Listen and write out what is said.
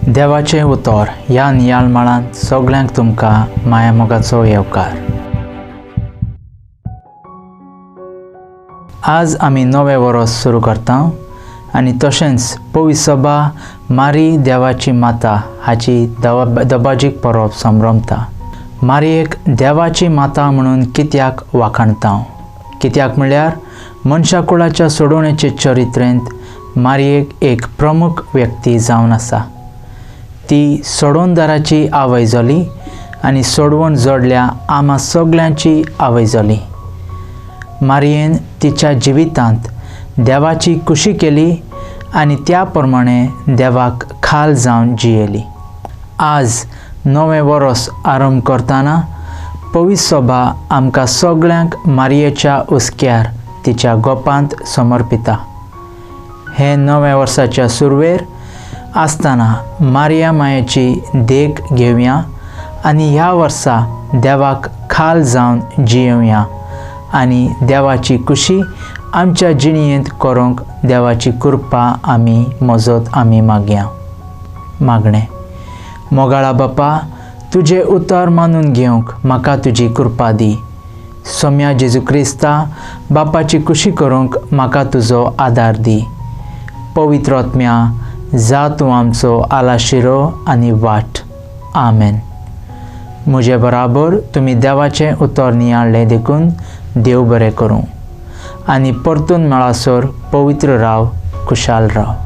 देवाचें उतर ह्या नियाळ सगळ्यांक तुमकां मायामोगाचो येवकार. आज आमी नवें वर्स सुरू करता आनी तशेंच पवी सभा मारी देवाची माता हाची दबाजीक परब संभ्रमता. मारयेक देवाची माता म्हणून कित्याक वाखाणता? कित्याक म्हळ्यार मनशा कुळाच्या सोडोवण्याचे चरित्रेंत मारयेक एक प्रमुख व्यक्ती जावन आसा. ती सोडोवणदाराची आवय जाली आनी सोडवण जोडल्या आमा सगल्यांची आवय जाली. मारयेन तिच्या जिवितांत देवाची खुशी केली आनी त्या प्रमाणे देवाक खाल जावन जियेली. आज नवें वर्स आरंभ करतना पवित्र सभा आमकां सगळ्यांक मारयेच्या हुस्क्यार तिच्या गोपांत समर्पिता. हे नव्या वर्साच्या सुरवेर आसतना मारिया मायेची देख घेवया आनी ह्या वर्सा देवाक खाल जावन जियोवया आनी देवाची खुशी आमच्या जिणेंत करूंक देवाची कृपा आमी मजत आमी मागया. मागणें. मोगाळा बापा, तुजें उतर मानून घेवंक म्हाका तुजी कृपा दी. सोम्या जेजू क्रिस्ता बापाची खुशी करूंक म्हाका तुजो आदार दी. पवित्र आत्म्या जा तूं आमचो आलाशिरो आनी वाट. आमेन. म्हजे बराबर तुमी देवाचें उतर नियाळ्ळें देखून देव बरें करूं आनी परतून मेळासर पवित्र राव, खुशाल राव.